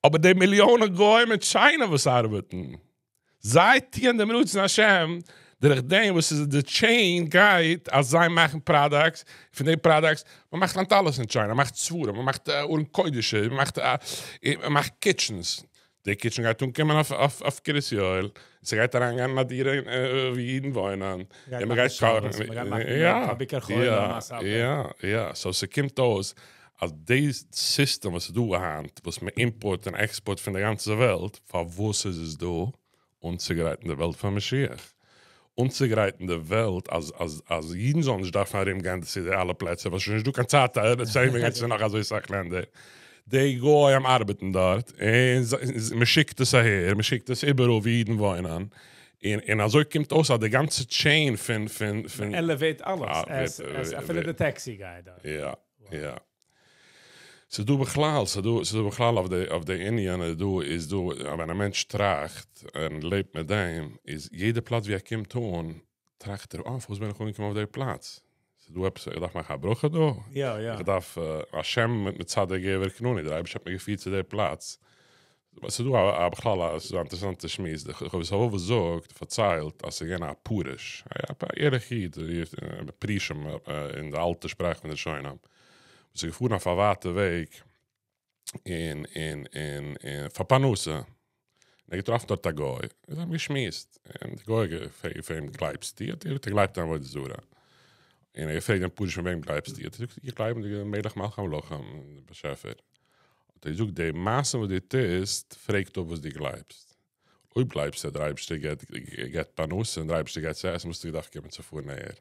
אבער די מיליאנען גוים אין טשיינע וואס ארבעטן, זיי טוען דעם רצון השם דורך דעם וואס איז די טשעין גייט אז זיי מאכן פראדאקטס, פון די פראדאקטס, מען מאכט היינט אלעס אין טשיינע, מען מאכט ספרים, מען מאכט ארון קודש'ער, מען מאכט מען מאכט קיטשענס, די קיטשען גייט אנקומען אויף קרית יואל, ס'גייט אריינגיין אין א דירה ווי אידן וואוינען, און מ'גייט קאכן, יא, יא, יא, סאו ס'קומט אויס אז די סיסטעם וואס איז דא היינט, וואס מ'אימפארט און עקספארט פון די גאנצע וועלט, פארוואס איז עס דא? אנצוגרייטן די וועלט פאר משיח, אנצוגרייטן די וועלט אז אז אז אידן זאלן נישט דארפן ארום גיין צו די אלע פלעצער ווייל ס'איז נישט דא קיין צייט צו ארום גיין צו נאך אזוי סאך לענדער, די גוים ארבעטן דארט און מען שיקט עס אהער, מען שיקט עס איבעראל ווי אידן וואוינען, און און אזוי קומט אויס אז די גאנצע טשעין פון פון פון. עלעוועיט אלעס, עס אפילו די טעקסי גייט דארט. יא יא. ס'איז דא בכלל, ס'איז דא, ס'איז דא בכלל אויף די, אויף די ענין איז דא, איז דא, ווען א מענטש טראכט און לעבט מיט דעם, איז יעדע פלאץ ווי ער קומט אן, טראכט ער, אה, פארוואס בין איך אנגעקומען אויף די פלאץ? ס'איז דא עפעס, איך דארף מאכן א ברכה דא? יא, יא. איך דארף, השם מצעדי גבר כוננו, דער אייבערשטער האט מיר געפירט צו די פלאץ. ס'איז דא א בכלל א, ס'איז א אינטערעסאנטע שמועס, די חובת הלבבות זאגט, פארציילט, אז ס'איז געווען א פרוש, א ערליכע איד, פרושים אין די אלטע שפראך פון די ראשונים, וואס איז געפארן אויף א ווייטע וועג, און און און און פאר פרנסה, און ער האט געטראפן דארט א גוי, און זיי האבן געשמועסט, און די גוי האט געפרעגט פון וועם גלייבסטו, האט ער געזאגט ער גלייבט אין עבודה זרה, און ער האט געפרעגט דעם פרוש פון וועם גלייבסטו, האט ער געזאגט איך גלייב אין די מלך מלכי המלכים, דער באשעפער. האט ער געזאגט די מעשה וואס דו טוסט פרעגט אפ וואס דו גלייבסט, אויב גלייבסטו אז דער אייבערשטער געבט פרנסה און דער אייבערשטער געבט צו עסן וואלסטו געדארפט קומען צו פארן אהער.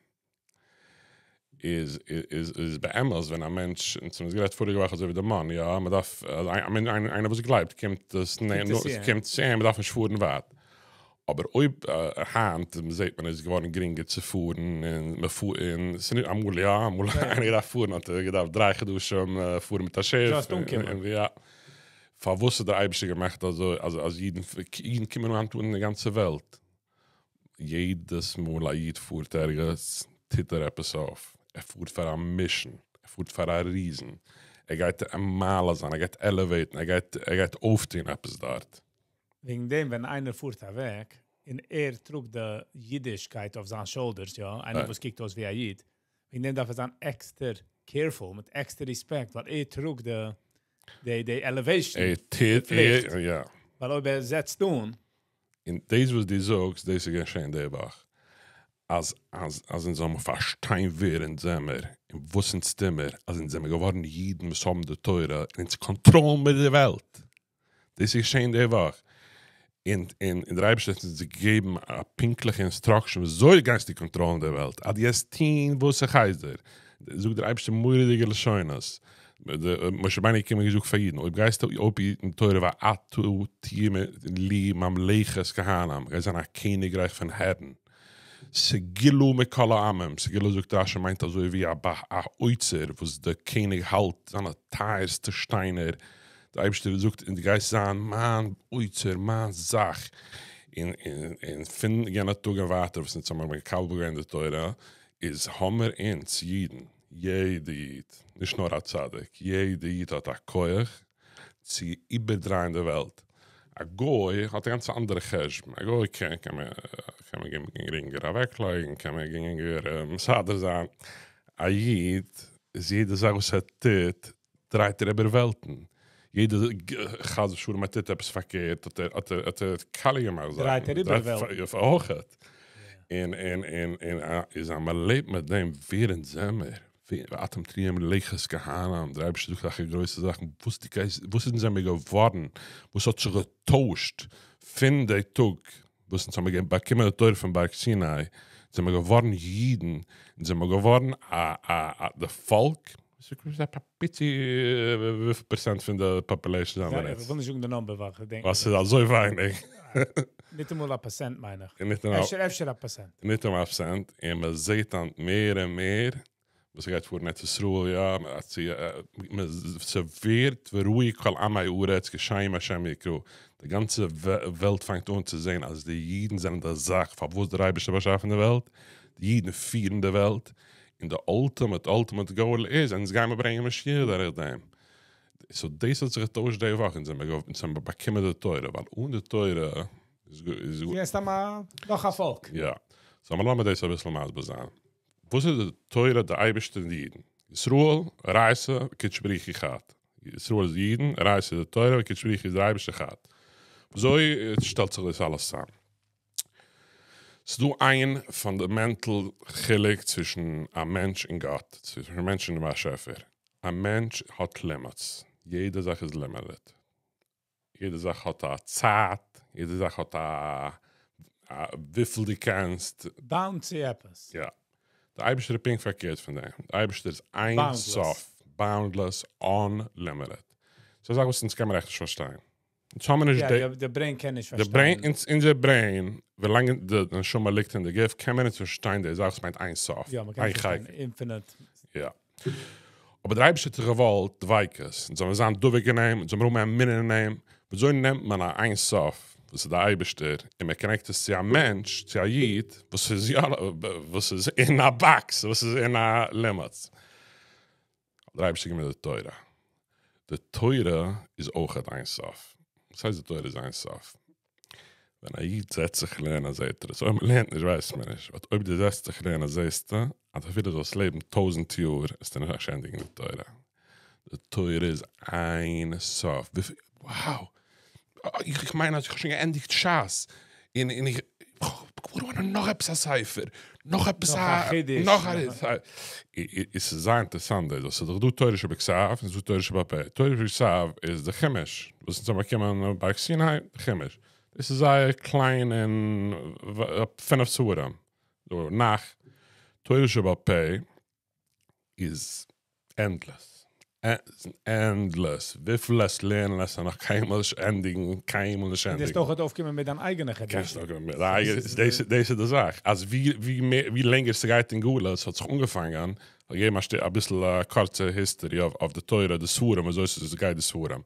איז איז באמת ווען א מענטש, אונז האבן עס גערעדט פאריגע וואך אזוי ווי די מן, יא מען דארף, איינער וואס גלייבט קומט עס קומט צו אים, מען דארף נישט פארן ווייט. אבער אויב היינט זעט מען איז געווארן גרינגער צו פארן און מען פארט און ס'איז נישט אמאל יא אמאל איינער געדארפט פארן האט ער געדארפט דריי חדשים פארן מיט א שיף און יא פארוואס האט דער אייבערשטער געמאכט אזוי אז אז אידן אידן קומען היינט אן אין די גאנצע וועלט יעדעס מאל א איד פארט ערגעץ טוט ער עפעס אויף ער פארט פאר א מישן ער פארט פאר א ריזן ער גייט מעלה זיין ער גייט עלעוועיטן ער גייט ער גייט אויפטון עפעס דארט. וועגן דעם ווען איינער פארט אוועק און ער טראגט די אידישקייט אויף זיין שאולדערס, יא, איינער וואס קוקט אויס ווי א איד, וועגן דעם דארף ער זיין עקסטער קעירפול, מיט עקסטער ריספעקט, ווייל ער טראגט די די די עלעוועישן, ער טוט, ער, יא. ווייל אויב ער זעצט אן. און דאס וואס דו זאגסט, דאס איז געשען די וואך, אז אז אז אונז זאל מיר פארשטיין ווער אונז זעמער, און וואס אונז טומער, אז אונז זעמער געווארן אידן וואס האבן די תורה, און אונז קאנטראלן מיר די וועלט. דאס איז געשען די וואך, און און דער אייבערשטער האט אונז געגעבן א פונקטליכע אינסטראקשען ווי אזוי גייסטו קאנטראלן די וועלט, אז דו וועסט טון וואס איך הייס דיר, זאגט דער אייבערשטער מורא'דיגע לשונות, משה רבינו איז געקומען און געזאגט פאר אידן, אויב גייסטו אפהיטן תורה ואתה תהיה לי ממלכת כהנים, גייסט זיין א קעניגרייך פון הערן, סגולה מכל העמים, סגולה זאגט רשי מיינט אזוי ווי א אוצר וואס די קעניג האלט זיינע טייערסטע שטיינער, דער אייבערשטער זאגט און דו גייסט זיין מיין אוצר, מיין זאך, און און פון יענע טאג און ווייטער וואס אונז האמיר מקבל געווען די תורה, איז האמיר אונז אידן, יעדע איד, נישט נאר א צדיק, יעדע איד האט א כח צו איבערדרייען די וועלט, א גוי האט א גאנץ אנדערע חשבון, א גוי קען קען מען קען מען גרינגער אוועקלייגן, קען מען גרינגער מסדר זיין, א איד איז יעדע זאך וואס ער טוט דרייט ער איבער וועלטן, יעדע חס ושלום ער טוט עפעס פארקערט האט ער האט ער האט ער קאליע געמאכט זאכן, דרייט ער איבער וועלטן. אויכעט, און און און און איז אז מען לעבט מיט דעם ווער אונז זעמער, ואתם תהיו ממלכת כהנים, דער אייבערשטער זאגט אזעלכע גרויסע זאכן, וואס דו גייסט, וואס אונז זעמער געווארן, וואס האט זיך געטוישט פון די טאג וואס אונז האמיר באקומען די תורה פון בארג סיני, זעמער געווארן אידן, אונז זעמער געווארן א א א די פאלק. ס'איז א פיצי וויפיל פערסענט פון די population זענען מיר יעצט? איך וויל נישט זאגן די number ווייל איך געדענק. ווייל ס'איז אזוי ווייניג. ניטאמאל א פערסענט מיין איך. אפשר אפשר א פערסענט. ניטאמאל א פערסענט, און מען זעט היינט מער און מער וואס ס'גייט פאר אין ארץ ישראל, יא, ס'ווערט וראו כל עמי הארץ כי שם השם יקרא, די גאנצע וועלט פאנגט אן צו זען אז די אידן זענען די זאך פארוואס דער אייבערשטער האט באשאפן די וועלט, די אידן פירן די וועלט, און די ultimate ultimate goal איז אונז גיימער ברענגען משיח דורך דעם. so דאס האט זיך געטוישט די וואך, אונז האבן באקומען די תורה, ווייל אן די תורה איז. איז סתם א נאך א פאלק. יא. so לאמיר דאס אביסל מסביר זיין. וואס איז די תורה די אייבערשטער און די אידן? ישראל, אורייתא, קודשא בריך הוא חד. ישראל איז די אידן, אורייתא איז די תורה, קודשא בריך הוא איז דער אייבערשטער חד. וויאזוי שטעלט זיך דאס אלעס צאם? ס'איז דא איין fundamental חילוק צווישן א מענטש און גאט, צווישן א מענטש און דעם באשעפער. א מענטש האט limits, יעדע זאך איז limited. יעדע זאך האט א צייט, יעדע זאך האט א וויפיל דו קענסט. Bound צו עפעס. יא. דער אייבערשטער איז פונקט פארקערט פון דעם. דער אייבערשטער איז אין סוף, boundless, unlimited. ס'איז א זאך וואס אונז קען מען עכט נישט פארשטיין. אונז האבן נישט די. יא, די brain קען נישט פארשטיין. די brain, אונזער brain, ווילאנג די נשמה ליגט אין די גוף, קען מען נישט פארשטיין די זאך וואס מיינט אין סוף. יא, מ'קען נישט פארשטיין infinite. יא. אבער דער אייבערשטער האט זיך געוואלט דביקות, אונז זאלן זיין דבוק אין אים, אונז זאלן האבן אמונה אין אים. וויאזוי נעמט מען א אין סוף, וואס איז דער אייבערשטער, און מען connect עס צו א מענטש, צו א איד, וואס איז יא, וואס איז אין א box, וואס איז אין א limit. דער אייבערשטער געגעבן די תורה. די תורה איז אויכעט אין סוף. וואס הייסט די תורה איז אין סוף? ווען א איד זעצט זיך לערנען זעט ער עס, אויב מען לערנט נישט ווייסט מען נישט, but אויב דו זעצט זיך לערנען זעסטו אז אפילו דו זאלסט לעבן טויזנט יאר וועסטו נישט ענדיגן די תורה. די תורה איז אין סוף. Wow! איך מיין אז איך האב שוין געענדיגט שס, און און איך האב נאך עפעס א ספר, נאך עפעס א חידוש, נאך א, עס איז זייער אינטערעסאנט דאס, ס'איז דאך דא תורה שבכתב און ס'איז דא תורה שבעל פה, תורה שבכתב איז די חומש וואס אונז האבן באקומען ביי סיני, די חומש, דאס איז זייער קליין און פינף ספרים, נ"ך, תורה שבעל פה איז endless, endless, וויפיל עס לערנען עס נאך קיינמאל נישט ענדיגן, קיינמאל נישט ענדיגן. דו וועסט אויך אויפקומען מיט דיין אייגענע חידוש. קענסט אויפקומען מיט דיין אייגענע, דאס איז די זאך, אז ווי ווי מער ווי לענגער ס'גייט אין גלות האט זיך אנגעפאנגען, כ'וועל געבן אביסל א קורצע history אויף די תורה, די ספרים וויאזוי ס'גייט די ספרים.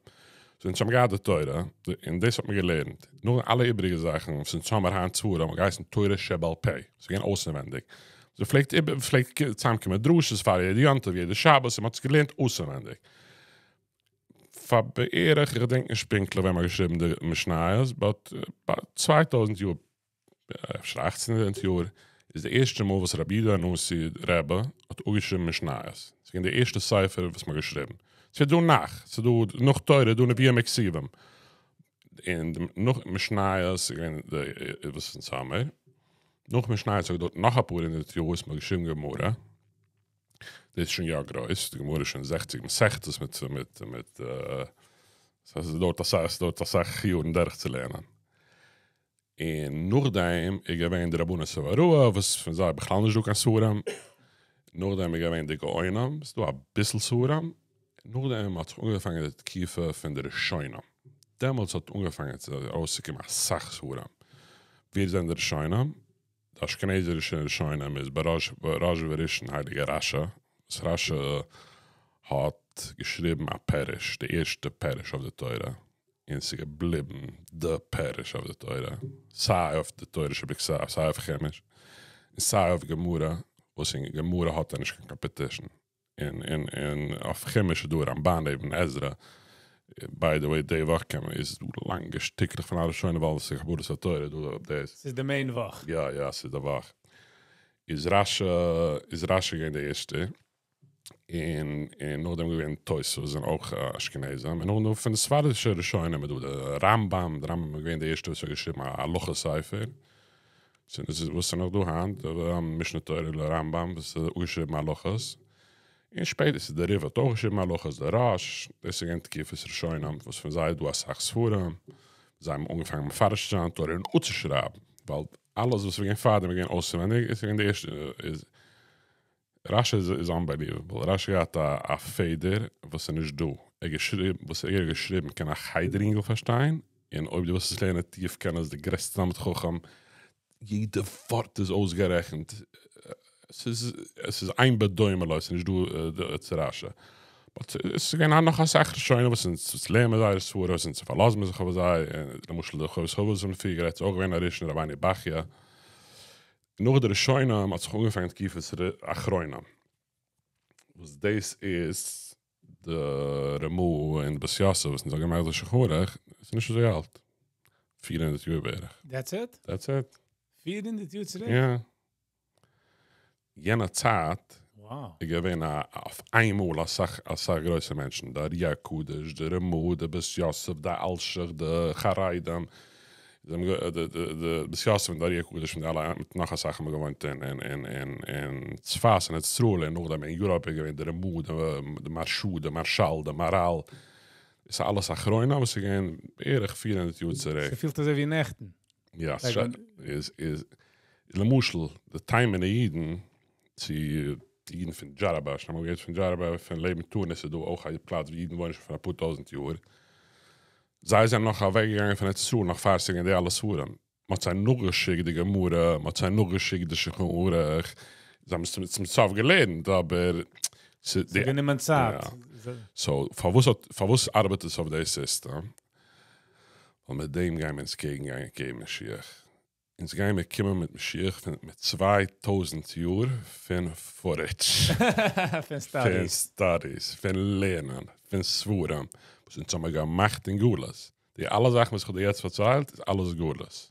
so אונז האבן געהאט די תורה, און דאס האט מען געלערנט. נאך אלע איבעריגע זאכן וואס אונז האמיר היינט ספרים האט געהייסן תורה שבעל פה, ס'איז געווען אויסענווענדיג. ס'פלעגט איבער, פלעגט צוזאמקומען דרשות פאר יעדע יום טוב, יעדע שבת, און מ'האט עס געלערנט אויסענווענדיג. פאר בערך, איך געדענק נישט פונקטליך ווען מ'האט געשריבן די משניות, but 2000 יאר, אפשר 1800 יאר, איז די ערשטע מאל וואס רבי יהודה הנשיא רבי האט אפגעשריבן משניות. ס'איז געווען די ערשטע ספר וואס מ'האט געשריבן. ס'איז דא נ"ך, ס'איז דא נאך תורה, דא נביאים וכתובים. און נאך משניות איז געווען די וואס אונז האמיר. נאך משניות האט געדויערט נאך אפאר הונדערט יאר וואס מ'האט געשריבן גמרא. דאס איז שוין יא גרויס, די גמרא איז שוין 60 מסכתות מיט מיט מיט ס'איז דויערט אסאך, ס'דויערט אסאך יארן דורכצולערנען. און נאכדעם איז געווען די רבנן סבוראי, וואס פון זיי בכלל נישט דא קיין ספרים. נאכדעם איז געווען די גאונים, ס'איז דא אביסל ספרים. נאכדעם האט זיך אנגעפאנגען די תקופה פון די ראשונים. דעמאלטס האט אנגעפאנגען צו ארויסצוקומען אסאך ספרים. ווער זענען די ראשונים? די אשכנזישע ראשונים איז בראש בראש וראשון הייליגער רש"י, וואס רש"י האט געשריבן א פירוש, די ערשטע פירוש אויף די תורה, און ס'איז געבליבן די פירוש אויף די תורה, סיי אויף די תורה שבכתב, סיי אויף חומש, און סיי אויף גמרא, וואס אין גמרא האט ער נישט קיין competition. און און און אויף חומש איז דא רמב"ן אבן עזרא, by the way די וואך קען מען איז דא לאנגע שטיקלעך פון אלע ראשונים ווייל עס איז קבלת התורה דא דאס. ס'איז די main וואך. יא יא ס'איז די וואך. איז רש"י איז רש"י געווען די ערשטע, און און נאכדעם געווען תוספות זענען אויך אשכנזים, און נאכדעם פון די ספרדישע ראשונים איז דא די רמב"ם, די רמב"ם איז געווען די ערשטע וואס האט געשריבן א הלכה ספר, וואס איז נאך דא היינט, משנה תורה לרמב"ם וואס האט אפגעשריבן הלכות, און שפעטער איז דער רי"ף האט אויך געשריבן הלכות, דער רא"ש, דאס איז געווען תקופת ראשונים וואס פון זיי איז דא אסאך ספרים, זיי האבן אנגעפאנגען מפרש צו זיין תורה און אפצושרייבן, ווייל אלעס וואס איז געווען פארדעם איז געווען אויסענווענדיג, איז געווען די ערשטע איז. רשי איז unbelievable. רשי געהאט א פעדער וואס איז נישט דא. ער געשריבן, וואס ער האט געשריבן קען א חדר אינגל פארשטיין, און אויב דו ווילסט עס לערנען טיף קען עס די גרעסטע תלמיד חכם. יעדע ווארט איז אויסגערעכנט. עס איז עס איז אין בדומה לו, עס איז נישט דא צו רשי. But עס איז געווען נאך אסאך ראשונים וואס אונז לערנען מיר זייערע ספרים, וואס אונז פארלאזן מיר זיך אויף זיי, למשל די חובת הלבבות וואס מיר פריער גערעדט איז אויך געווען א ראשון, רבינו בחיי. נאך די ראשונים האט זיך אנגעפאנגען תקופת האחרונים, וואס דאס איז די רמ"א און בית יוסף וואס אונז האבן געמאכט די שולחן ערוך, איז נישט אזוי אלט, 400 יאר בערך. That's it? That's it. 400 יאר צוריק? יא. יענע צייט איז געווען א אויף איינמאל אסאך אסאך גרויסע מענטשן, די ארי הקדוש, די רמ"א, די בית יוסף, די אלשיך, די חרדים, די בית יוסף און די ארי הקדוש און די אלע מיט נאך אסאך האבן געוואוינט אין אין אין אין צפת אין ארץ ישראל, און נאכדעם אין יוראפ איז געווען די רמ"א, די מהרש"א, די מהרש"ל, די מהר"ל, דאס איז אלעס אחרונים וואס איז געווען בערך 400 יאר צוריק. ס'פילט אזוי ווי נעכטן. יא, איז איז למשל די תימן'ע אידן, צו די אידן פון דזשאראבא, שוין אמאל געהערט פון דזשאראבא, פון לעבן טוניס איז דא אויך א פלאץ ווי אידן וואוינען שוין פון אפאר טויזנט יאר, זיי זענען נאך אוועק געגאנגען פון ארץ ישראל נאך פאר ס'איז געווען די אלע ספרים, מ'האט זיי נאכגעשיקט די גמרא, מ'האט זיי נאכגעשיקט די שולחן ערוך, זיי האבן עס צום סוף געלערנט אבער ס'האט גענומען צייט. סאו פארוואס האט פארוואס ארבעט עס אויף די סיסטעם? ווייל מיט דעם גייען מיר אונז קעגן גיין קעגן משיח. אונז גייען מיר קומען מיט משיח פון מיט 2000 יאר פון footage. פון studies. פון studies, פון לערנען, פון ספרים, וואס אונז האמיר געמאכט אין גלות. די אלע זאכן וואס איך האב דיר יעצט פארציילט איז אלעס גלות.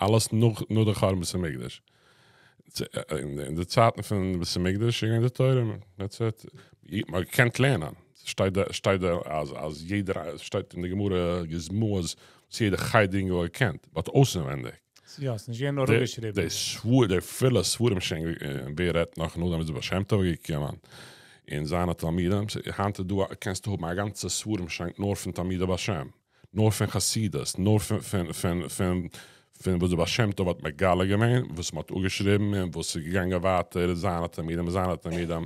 אלעס נאך נאך די חורבן בית המקדש. אין די צייטן פון בית המקדש איז געווען די תורה, that's it. מען האט געקענט לערנען. שטייט דא שטייט דא אז אז יעדער שטייט אין די גמרא גוזמאות וואס יעדער חדר אינגל האט געקענט, but אויסענווענדיג. יא, ס'נישט געווען נאר אפגעשריבן. די ספרים, די פילע ספרים שענק, ווער רעדט נאך נאכדעם איז די בעל שם טוב געקומען און זיינע תלמידים, היינט איז דא קענסטו האבן א גאנצע ספרים שאנק נאר פון תלמידי בעל שם, נאר פון חסידות, נאר פון פון פון פון פון וואס די בעל שם טוב האט מגלה געווען, וואס מ'האט אפגעשריבן און וואס איז געגאנגען ווייטער, זיינע תלמידים און זיינע תלמידים.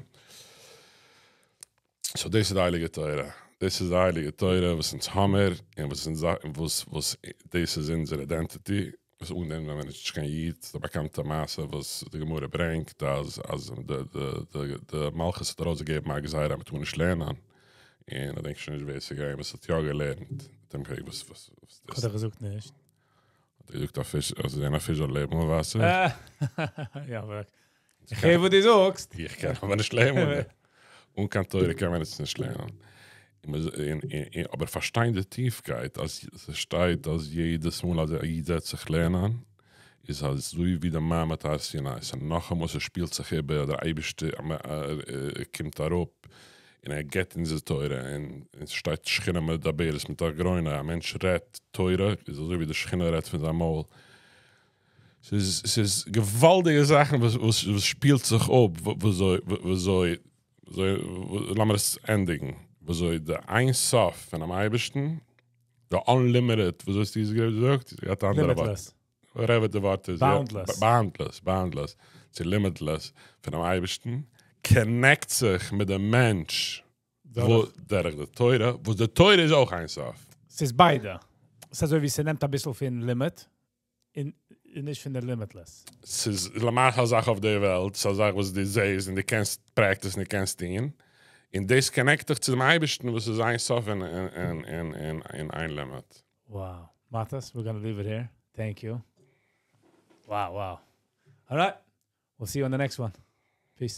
So דאס איז די הייליגע תורה, דאס איז די הייליגע תורה וואס אונז האמיר, און וואס אונז וואס וואס דאס איז אונזער identity, וואס אן דעם זענען מיר נישט קיין איד, די באקאנטע מעשה וואס די גמרא ברענגט אז אז די די די די מלכות האט ארויסגעגעבן א גזירה אז מען טאר נישט לערנען, און איך דענק שוין נישט ווער ס'איז געווען וואס האט יא געלערנט, האט אים געפרעגט וואס וואס וואס האט ער געזאגט נישט. האט ער געזאגט א פיש, האסט געזען א פיש זאל לעבן אן וואסער? יא אבער איך הער וואס דו זאגסט. איך קען אבער נישט לעבן אן דעם. אן קיין תורה קען מען עס נישט לערנען. אבער פארשטיין די טיפקייט אז ס'שטייט אז יעדעס מאל אז א איד זעצט זיך לערנען איז אזוי ווי די מעמד הר סיני, ס'איז נאכאמאל ס'שפילט זיך איבער דער אייבערשטער קומט אראפ און ער געבט אונז די תורה און ס'שטייט שכינה מדברת מתוך גרונו, א מענטש רעדט תורה איז אזוי ווי די שכינה רעדט פון זיין מויל. ס'איז ס'איז געוואלדיגע זאכן וואס וואס שפילט זיך אפ וויאזוי וויאזוי לאמיר עס ענדיגן, וויאזוי די אין סוף פונעם אייבערשטן, די unlimited, וויאזוי האסטו עס געזאגט? געהאט א אנדערע ווארט. Whatever די ווארט איז. Boundless. Boundless, boundless, צו limitless פונעם אייבערשטן, connect זיך מיט דעם מענטש דורך די תורה, וואס די תורה איז אויך אין סוף. ס'איז ביידע. ס'איז אזוי ווי ס'נעמט אביסל פון limit, און נישט פון די limitless. ס'איז למעשה א זאך אויף די וועלט, ס'איז א זאך וואס דו זעהסט און דו קענסט practice ן און קענסט טון, און דאס connect דיך צו דעם אייבערשטן וואס איז אין סוף און אין limit. Wow. Matas, we're gonna leave it here. Thank you. Wow, wow. Alright. We'll see you on the next one. Peace.